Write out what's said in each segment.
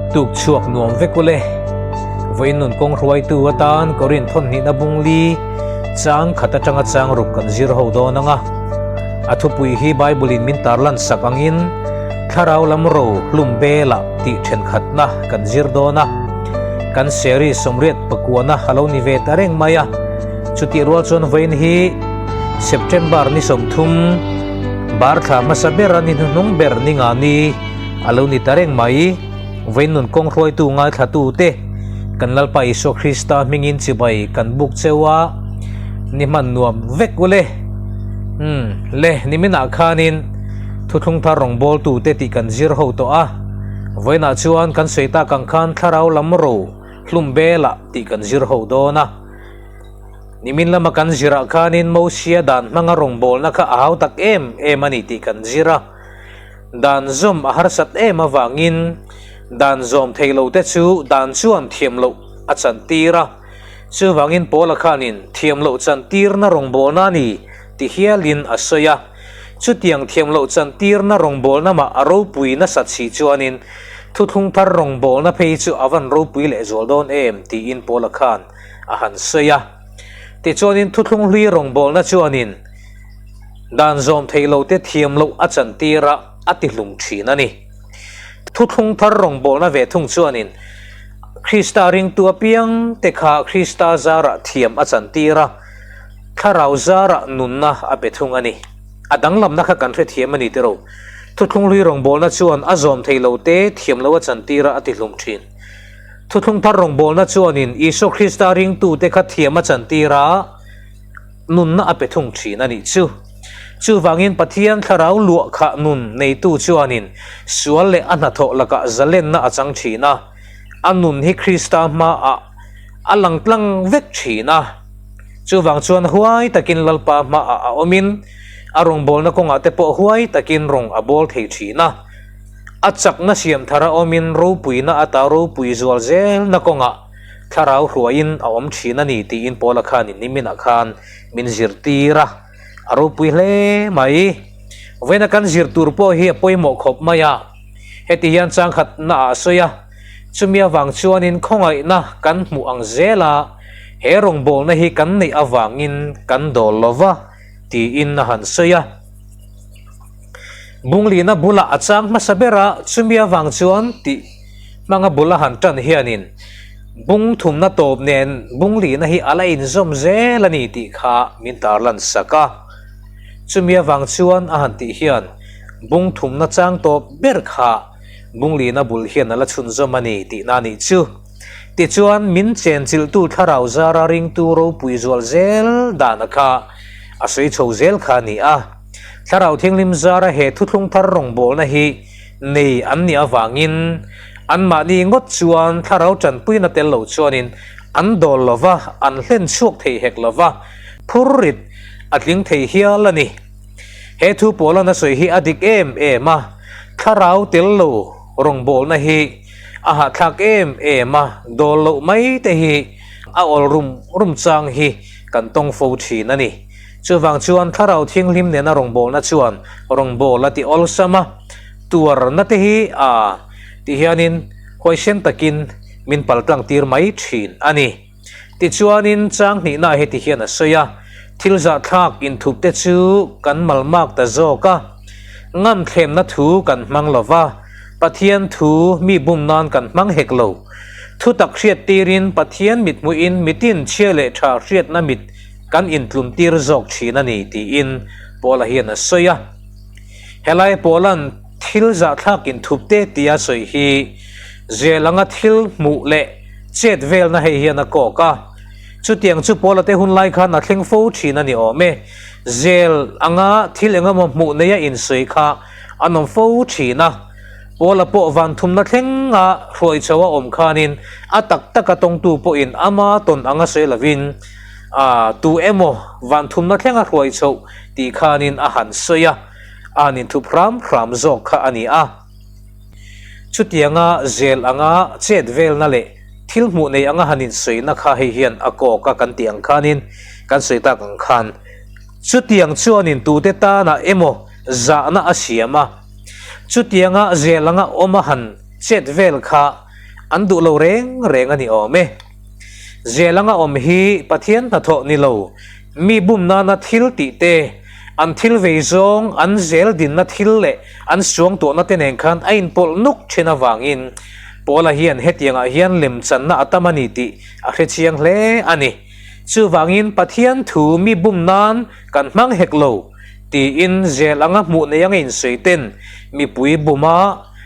Tuk chhuak nuam vek ule. Vawiin nun kawng hruaitu atan Korin thawnhnihna bungli chang khat atanga chang ruk kan zir ho dawn ang a. A thupui hi Bible in min tarlan sak angin Thlarau lam ro hlum bela tih thenkhatna kan zir dawn a. Kan series sawmriat pakuana a lo ni ve ta reng mai a. Chutih rual chuan vawiin hi September ni 30 bar thla hmasa ber a ni hnuhnung ber ni nga ni a lo ni ta reng mai. Vawiin nun kawng hruaitu ngaithlatute kan Lalpa Isua Krista hmingin chibai kan buk cheu a, ni hman nuam vek ule. Umm, le, niminah khanin thuthlung thar rawngbawltute tih kan zir ho tawh a, vawiinah chuan kan sawi tak ang khan thlarau lam ro hlum belah tih kan zir ho dawn a. Nimin lama kan zirah khanin Mosia dan hmanga rawngbawlna kha a hau tak em em a ni tih kan zir a. Dan zawm a harsat em avangin dan zawm thei lo te chu dan chuan thiam loh a chantir a. Chuvangin Paula khanin thiam loh chantirna rawngbawlna a ni ti hialin a sawi a. Chutiang thiam loh chantirna rawngbawlna mah a ropui nasat si chuanin thuthlung thar rawngbawlna phei chu a van ropui lehzual dawn em tiin Paula khan a han sawi a. Tichuanin thuthlung hlui rawngbawlna chuanin dan zawm theih lo te thiam loh a chantir a, a ti hlum thin a ni. Thuthlung thar rawngbawlna ve thung chuanin Krista ringtu apiang te kha Krista zarah thiam a chantir a, thlarau zarah nunna a pe thung a ni. A danglamna kha kan hrethiam a ni tiro. Thuthlung hlui rawngbawlna chuan a zawm theih lo te thiam loh a chantir a, a ti hlum thin. Thuthlung thar rawngbawlna chuanin Isua Krista ringtute kha thiam a chantir a, nunna a pe thung thin a nih chu. Chuvangin Pathian thlarau luah khah nun neitu chuanin sual leh a hnathawh lakah zalenna a chang thin a, a nun hi Krista hmaah a lang tlang vek thin a. Chuvang chuan huai takin Lalpa hmaah a awmin a rawngbawlna kawngah te pawh huai takin rawng a bawl thei thin a. A chakna siam thar a awmin ropuina ata ropui zual zelna kawngah thlarau hruaiin a awm thin a ni tiin Paula khanin niminah khan min zirtir a, a ropui hle mai. Vawiina kan zir tur pawh hi a pawimawh khawp mai a, heti hian changkhatna ah a sawi a, chumi avang chuanin khawngaihna kan hmuh ang zel a, he rawngbawlna hi kan neih avangin kan dawl lo va tiin a han sawi a. Bunglina bulah a chang hmasa ber a, chumi avang chuan tih hmanga bul a han tan hianin bung thumna tawp nen bunglina hi a la inzawm zel a ni tih kha min tarlan sak a. Chumi avang chuan a han tih hian bung thumna chang tawp ber kha bunglina bul hian a la chhunzawm a ni tihna a nih chu. Tichuan min chenchilhtu thlarau zara ringtu ropui zual zel dana kha a sawi chho zel kha a ni a. Thlarau Thianghlim zara he thuthlung thar rawngbawlna hi nei an nih avangin anmahni ngawt chuan thlarau tanpuina tel lo chuanin an dawl lo va, an hlen chhuak thei hek lo va, phurrit a tling thei hial a ni. He thu pawlana sawi hi a dik em em a, thlarau tel lo rawngbawlna hi a hahthlak em em a, dawl loh mai te hi a awl rum rum chang hi kan tawng fo thin a ni. Chuvang chuan Thlarau Thianghlim nena rawngbawlna chuan rawngbâwl a ti awlsam a, tuarna te hi a ti hianin huaisen takin min paltlang tir mai thin a ni. Tichuanin chang hnihnaah heti hian a sawi a, Thil zahthlak inthup te chu kan malmak ta zawk a, ngamthlemna thu kan hmang lo va, Pathian thu mi bum nan kan hmang hek lo. Thutak hriat tirin Pathian mithmuhin mitin chhia leh tha hriatna mit kan intlum tir zawk thin a ni tiin Paula hian a sawi a. Helai Paula'n thil zahthlak inthup te tia sawi hi zel anga thil hmuh leh chet velna hei hian a kawk a. Chutiang chu Paula te hun lai khan a thleng fo thin a ni awm e. Zel anga thil engemaw hmuh neia insawi kha an awm fo thin a. Paula pawh van thumna thlenga hruai chho a awm khanin a tak taka tawngtu pawhin ama tawn anga sawi lovin a tu emaw van thumna thlenga hruai chhoh tih khanin a han sawi a, a han inthup hram hram zawk kha a ni a. Chutianga zel anga chet velna leh thil hmuh nei anga han insawina kha hei hian a kawk a kan tih ang khanin kan sawi tak ang khan chutiang chuanin tute tanah emaw zahna a siam a, chutianga zel anga awm a han chet vel kha. an duh lo reng reng a ni awm e. Zel anga awm hi Pathian hnathawh ni lo, mi bum nana thil tih te, an thil vei zawng, an zel dinna thil leh an suangtuahna te nen khan a inpawlh nuk thin avangin Paula hian hetiangah hian lemchanna a tam a ni tih a hre chiang hle a ni. Chuvangin Pathian thu mi bum nan kan hmang hek lo tiin zel anga hmuh nei anga insawi ten mipui buma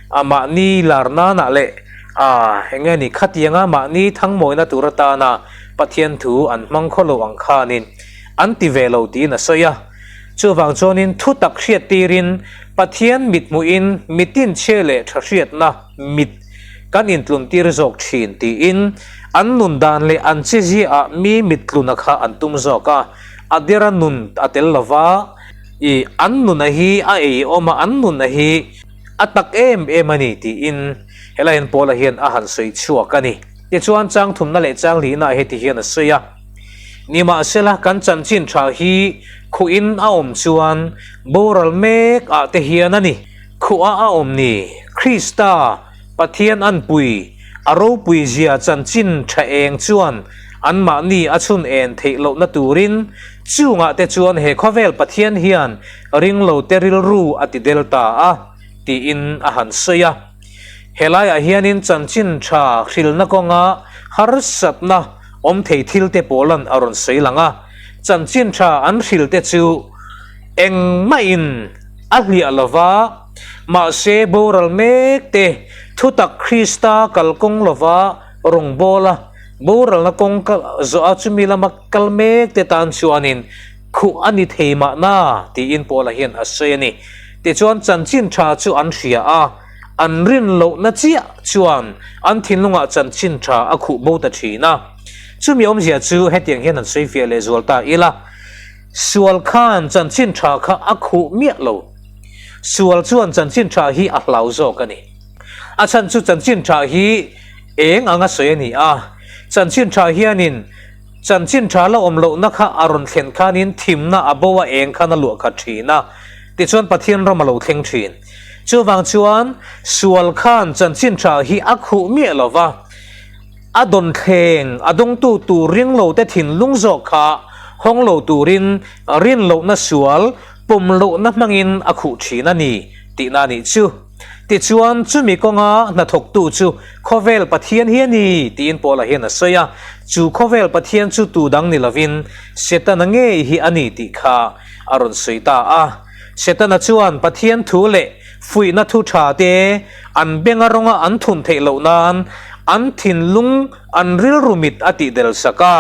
a mahni lar nanah leh a eng nge ni khatianga mahni thangmawina tur atana Pathian thu an hmang khaw lo ang khanin an ti ve lo tiin a sawi a. Chuvang chuanin thu tak hriat tirin Pathian mit hmuhin mitin chhia leh tha hriatna mit kan intlun tir zawk thin tiin an nun dan leh an chezia ah mi mittluna kha an tum zawk a, a dera nun a tel lova, i an nuna hi a ei awm a, an nuna hi a tak em em a ni tiin helaiin Paula hian a han sawi chhuak a ni. Tichuan chang thumna leh chang lihna ah heti hian a sawi a, Nimahsela kan chanchin tha hi khuhin a awm chuan boral mek ah te hian a ni. Khuh a a awm ni, Krista, Pathian anpui, a ropui zia chanchin tha eng chuan anmahni a chhun en theih lohna turin chungah te chuan he khawvel Pathian hian ringlote rilru a ti del ta a, tiin a han sawi a. Helaiah hianin chanchin tha hrilna kawnga harsatna awm thei thilte pawlan a rawn sawi lang a, chanchin tha an hrilte chu engmahin a hliah lo va, mahse boral mek te thutak Krista kalkawng lova rawngbawla boralna kawng zawh a chumi lama kal mek te tan chuanin khuh a ni thei mahna tiin Paula hian a sawi a ni. Tichuan chanchin tha chu an hria a, an rin lohna chiah chuan an thinlungah chanchin tha a khuh bo ta thin a. Chumi awmzia chu hetiang hian an sawi fiah lehzual ta ila. Sual khan chanchin tha kha a khuh miah lo. Sual chuan chanchin tha hi a hlau zawk a ni. A chhan chu chanchin tha hi eng anga sawi a ni a. Chanchin tha hianin chanchin tha la awm lohna kha a rawn thlen khanin thimna a bo a eng khan a luah khat thin a. Tichuan Pathian ram a lo thleng thin. Chuvang chuan sual khan chanchin tha hi a khuh miah lo va. A dawn thleng a dawngtu tur ring lo te thinlung zawk kha hawng lo turin rin lohna sual pawm lohna hmangin a khuh thin a ni tihna a nih chu. Tichuan chumi kawnga hnathawktu chu khawvel Pathian hi a ni tiin Paula hian a sawi a, chu khawvel Pathian chu tu dang ni lovin Setana ngei hi a ni tih kha a rawn sawi ta a. Setana chuan Pathian thu leh Fuihna thu tha te an benga rawnga an thun theih loh nan an thinlung an rilru mit a tih del sak a.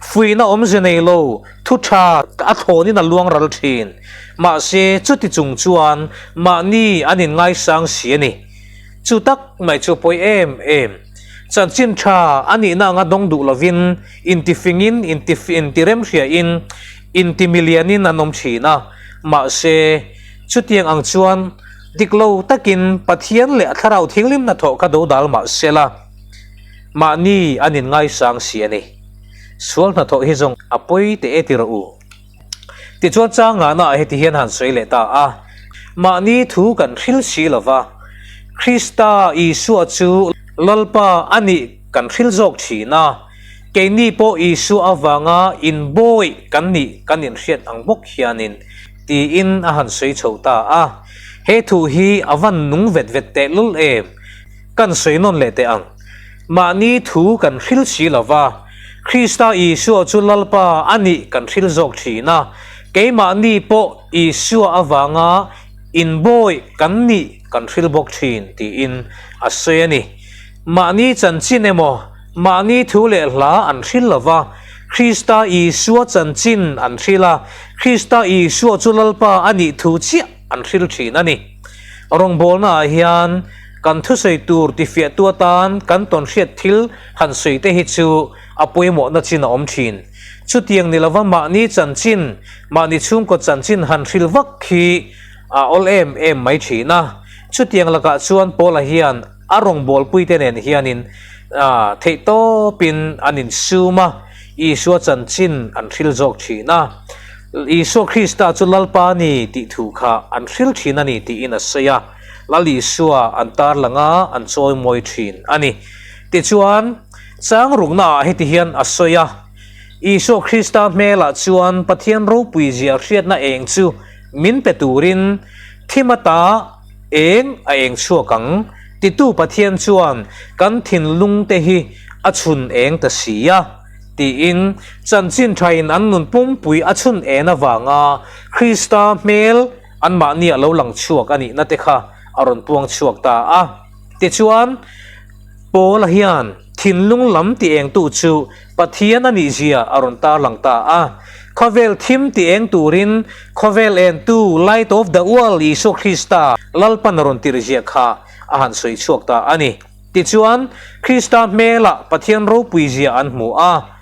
Fuihna awmze nei lo thu tha a thlawnin a luang ral thin. Mahse chuti chung chuan mahni an inngaisang si a ni. Chu tak mai chu pawi em em. Chanchin tha a nihna anga dawng duh lovin intifingin intiremhriain intimilianin an awm thin a. Mahse. Chutiang ang chuan dik lo takin Pathian leh a Thlarau Thianghlim hnathawh kha do dal mah se la, mahni an inngaisang si a ni. Sual hnathawh hi zawng a pawi teh e ti rawh u. Tichuan chang ngahna ah heti hian han sawi leh ta a, Mahni thu kan hril si lo va, Krista Isua chu Lalpa a nih kan hril zawk thin a, keini pawh Isua avanga inbawih kan nih kan inhriat ang bawk hianin, Tiin a han sawi chho ta a. He thu hi a van nung vet vet teh lul em? Kan sawi nawn leh teh ang. Mahni thu kan hril si lo va, Krista Isua chu Lalpa a nih kan hril zawk thin a, keimahni pawh Isua avanga inbawi kan nih kan hril bawk thin tiin a sawi a ni. Mahni chanchin emaw, mahni thu leh hla an hril lo va, Krista Isua chanchin an hril a, Krista Isua chu Lalpa a nih thu chiah an hril thin a ni. Rawngbawlnaah hian kan thusawi tur tifiahtu atan kan tawnhriat thil han sawi te hi chu a pawimawhna chin a awm thin. Chutiang ni lova mahni chanchin, mahni chhungkaw chanchin han hril vak hi a awl em em mai thin a. Chutiang lakah chuan Paula hian A rawngbawlpuite nen hianin theihtawpin an insum a, Isua chanchin an hril zawk thin a. Isua Krista chu Lalpa a ni tih thu kha an hril thin a ni tiin a sawi a, Lal Isua an tarlang a, an chawimawi thin a ni. Tichuan, chang ruknaah heti hian a sawi a, Isua Krista hmelah chuan Pathian ropui zia hriatna eng chu min pe turin thim ata eng a eng chhuak ang, titu Pathian chuan kan thinlungte hi a chhun eng ta si a, tiin chanchin thain an nun pumpui a chhun en avanga Krista hmel anmahni a lo lang chhuak a nihna te kha a rawn puang chhuak ta a. Tichuan, Paula hian thinlung lam ti engtu chu Pathian a nihzia a rawn tarlang ta a. Khawvel thim ti eng turin khawvel entu Light of the World Isua Krista Lalpan a rawn tirhzia kha a han sawi chhuak ta a ni. Tichuan, Krista hmelah Pathian ropuizia an hmu a.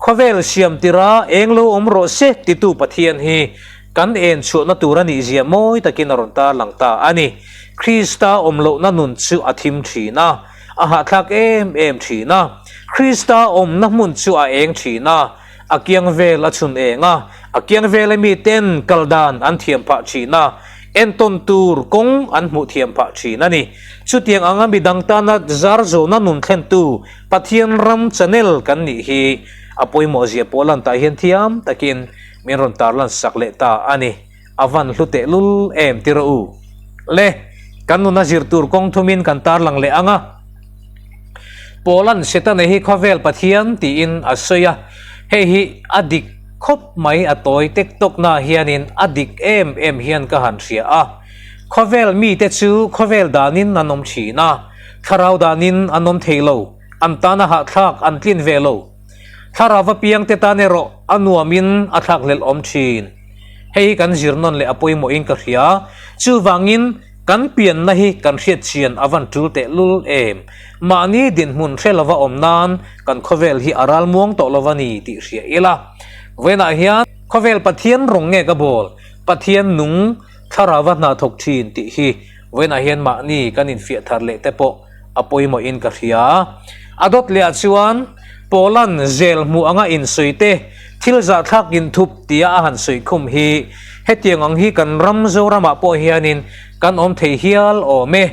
Khawvel siam tira eng lo awm rawh se titu Pathian hi kan en chhuahna tur a nihzia mawi takin a rawn tarlang ta a ni. Krista awm lohna nun chu a thim thin a, a hahthlak em em thin a. Krista awmna hmun chu a eng thin a, a kiang vel a chhun eng a, a kiang vela miten kal dan an thiam phah thin a, entawn tur kawng an hmuh thiam phah thin a ni. Chutiang anga midang tana zar zawhna nun thlentu Pathian ram channel kan nih hi a pawimawh zia pawh lan tah hian thiam takin min rawn tarlan sak leh ta a ni. A van hlu teh lul em ti rawh u. Le, kan nuna zir tur kawng thumin kan tarlang leh ang a. Pawlan Setana hi khawvel Pathian tiin a sawi a, hei hi a dik khawp mai a tawi tek tawk na hianin a dik em em hian ka han hria a. Khawvel mite chu khawvel danin an awm thin a. Thlarau danin an awm thei lo, an tan a hahthlak an tlin ve lo. Thlarau va piang te tan erawh a nuamin a thlakhlelh awm thin. Hei hi kan zir nawn leh a pawimawhin ka hria. Chuvangin kan pianna hi kan hriat chian a van tul teh lul em. Mahni dinhmun hre lova awm nan kan khawvel hi a ral muang tawh lova ni tih hria ila. Vawiinah hian khawvel Pathian rawng nge ka bawl, Pathian nung Thlarauva hna thawk thin tih hi vawiinah hian mahni kan infiah thar leh te pawh a pawimawhin ka hria. A dawt lehah chuan Paula'n zel hmuh anga insawi te, thil zahthlak inthup tia a han sawi khum hi hetiang ang hi kan ram Zoramah pawh hianin kan awm thei hial awm e.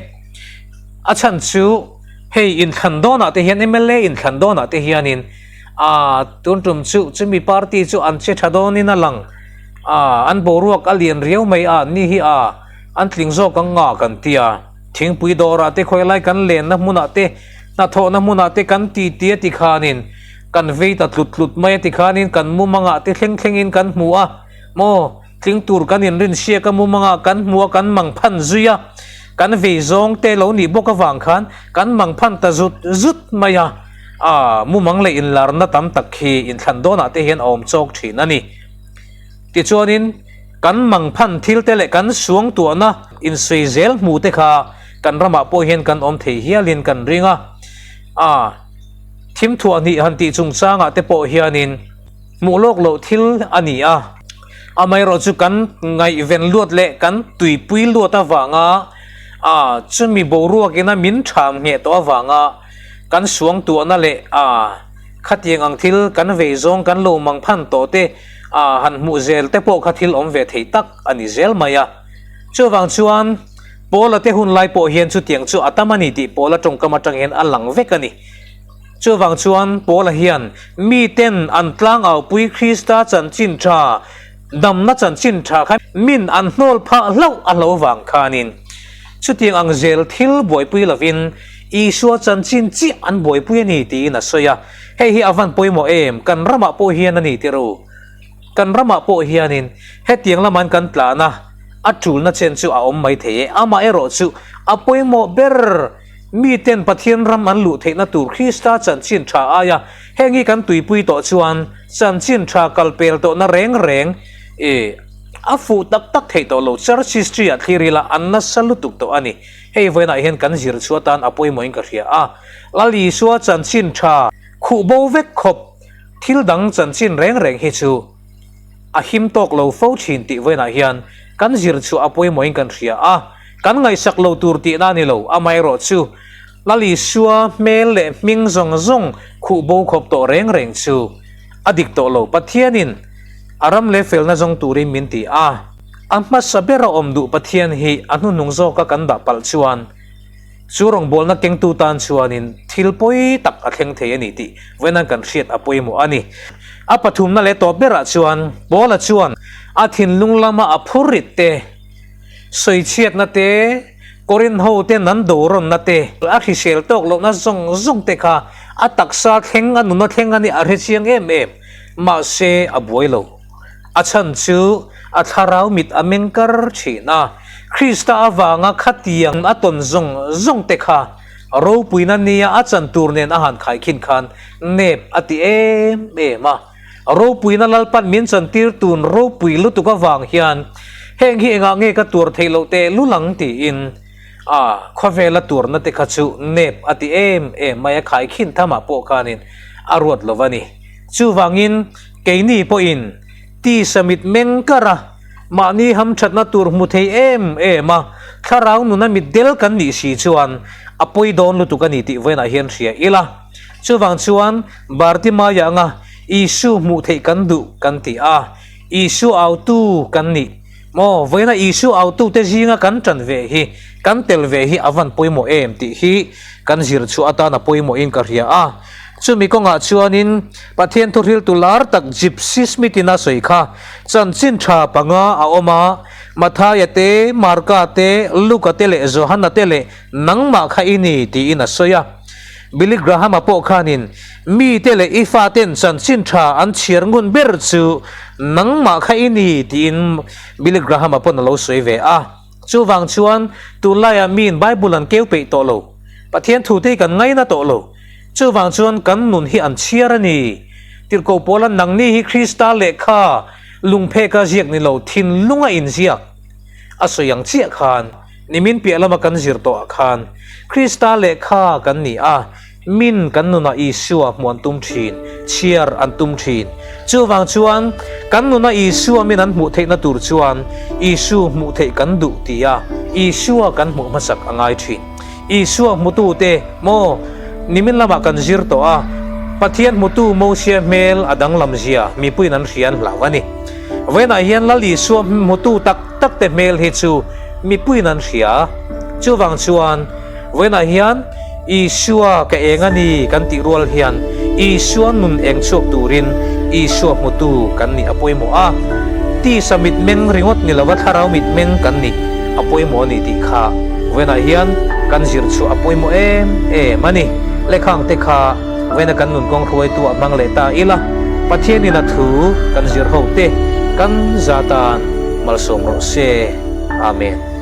A chhan chu hei inthlan dawnah te hian mla inthlan dawnah te hianin aa tun tum chu chumi party chu an che tha dawnin a lang. A, an boruak a lian riau mai a, ni hi a, an tling zawk ang nga kan ti a. Thingpui dawrah te khawilai kan lenna hmunah te, hnathawhna hmunah te kan ti ti a ti khanin kan vei ta tlut tlut mai a ti khanin kan mumangah te thleng thlengin kan hmu a, maw, tling tur kan inrin siak a mumangah kan hmu a kan mang phan zui a, kan vei zawng te lo nih bawk avang khan kan mang phan ta zut zut mai a, a, mumang leh inlarna tam tak khi inthlan dawnah te hian a awm chawk thin a ni. Tichuanin, kan mangphan thil te leh kan suangtuahna insawi zel hmu te kha kan ramah pawh hian kan awm thei hialin kan ring a. A, thim thuah hnih han tih chungchangah te pawh hianin hmuh lawk loh thil a ni a. Amaherawh chu kan ngaihven luat leh kan tuipui luat avanga a, chumi boruakina min ṭham ngheh tawh avanga kan suangtuahna leh a, Khatiang ang thil kan vei zawng kan lo mang phan tawh te a han hmuh zel te pawh kha thil awm ve thei tak a ni zel mai a. Chuvang chuan Paula te hun lai pawh hian chutiang chu a tam a ni tih Paula tawngkam atang hian a lang vek a ni. Chuvang chuan Paula hian miten an tlangaupui Krista chanchin tha, damna chanchin tha kha min an hnawl phah hlauh a hlo vang khanin chutiang ang zel thil buaipui lovin Isua chanchin chiah an buaipui a ni tiin a sawi a, hei hi a van pawimawh em, kan ramah pawh hian a ni tir u. Kan ramah pawh hianin hetiang lamain kan tlan a, a tulna chen chu a awm mai thei e, amaherawh chu a pawimawh ber miten Pathian ram an luh theihna tur Krista chanchin tha aia heng hi kan tuipui tawh chuan chanchin tha kalpel tawhna reng reng e a fuh tak tak theih tawh lo, Church history ah thlir ila an nasa lutuk tawh a ni. Hei vawiinah hian kan zir chu atan a pawimawhin ka hria a, Lal Isua chanchin tha khuh bo vek khawp thil dang chanchin reng reng hi chu a him tawk lo fo thin tih vawiinah hian kan zir chu a pawimawhin kan hria a, kan ngaihsak lo tur tihna a ni lo, amaherawh chu Lal Isua hmel leh hming zawng zawng khuh bo khawp tawh reng reng chu a dik tawh lo, Pathianin a ram leh felna zawng turin min ti a. A hmasa bera awm duh Pathian hi a hnuhnung zawka kan dah palh chuan Chu rawngbawlna kengtu tan chuanin thil pawi tak a thleng thei a ni tih vawinan kan hriat a pawimawh a ni. A pathumna leh tawp berah chuan Paula chuan a thinlung lama a phur rit te, sawichhiatna te, Korinth hoten an dorawnna te, a hrisel tawk lohna zawng zawng te kha a taksa thleng, a nuna thleng a nih a hrechiang em em. Mahse a buai lo. A chhan chu a thlarau mit a meng kar thin a, Krista avanga khatiang a tawn zawng zawng te kha ropuina nia a chan tur nen a han khaikhin khan nep a ti em em a. Ropuina Lalpan min chantir tun ropui lutuk avang hian heng hi engah nge ka tuar theih loh teh lul ang tiin a khawvela tuarna te kha chu nep a ti em em mai a, khaikhin thamah pawh khanin a ruat lo a ni. Chuvangin keini pawhin tisa mit meng kar a, mahni hamthatna tur hmu thei em em a, thlarau nuna mit del kan nih si chuan a pawi dawn lutuk a ni tih vawiinah hian hria ila. Chuvang chuan Bartimaia anga Isu hmuh theih kan duh kan ti a, Isu autu kan nih maw? Vawiina Isu autute zinga kan tan ve hi, kan tel ve hi a van pawimawh em tih hi kan zir chhuah atan a pawimawhin ka hria a. Chumi kawngah chuanin Pathian thuhriltu lar tak Gypsy Smith-in a sawi kha chanchin tha panga a awm a, Mathaia te, Marka te, Luka te leh Johana te leh nangmah kha i ni tiin a sawi a. Billy Graham-a pawh khanin mite leh i faten chanchin tha an chhiar ngun ber chu nangmah kha i ni tiin Billy Graham-a pawn a lo sawi ve a. Chuvang chuan tunlaiah miin Bible an keu peih tawh lo. Pathian thute hi kan ngaina tawh lo. Chuvang chuan kan nun hi an chhiar a ni. Tirhkoh Paula nangni hi Krista lehkha lungpheka ziak ni lo thinlunga inziak a sawi ang chiah khan nimin piah lama kan zir tawh ah khan Krista lehkha kan ni a, min kan nunah Isua hmuh an tum thin, chhiar an tum thin. Chuvang chuan kan nuna Isua min an hmuh theihna tur chuan Isu hmuh theih kan duh tia Isua kan hmuh hmasak a ngai thin. Isua hmutute maw nimin lamah kan zir tawh a, Pathian hmutu Mosia hmel a danglam zia mipuiin an hria an hlau a ni. Vawiinah hian Lal Isua hmutu tak tak te hmel hi chu mipuiin an hria. Chuvang chuan vawiinah hian Isua ka eng a ni kan tih rual hian Isua nun eng chhuak turin Isua hmutu kan nih a pawimawh a. Tisa mitmeng ringawt ni lova thlarau mitmeng kan nih a pawimawh a ni tih kha vawiinah hian kan zir chhuah a pawimawh em em a ni. Lekhang te kha vawiina kan nun kawng hruaitu ah hmang leh ta ila, Pathianin a thu kan zir ho te kan za tan malsawm rawh se. Amen.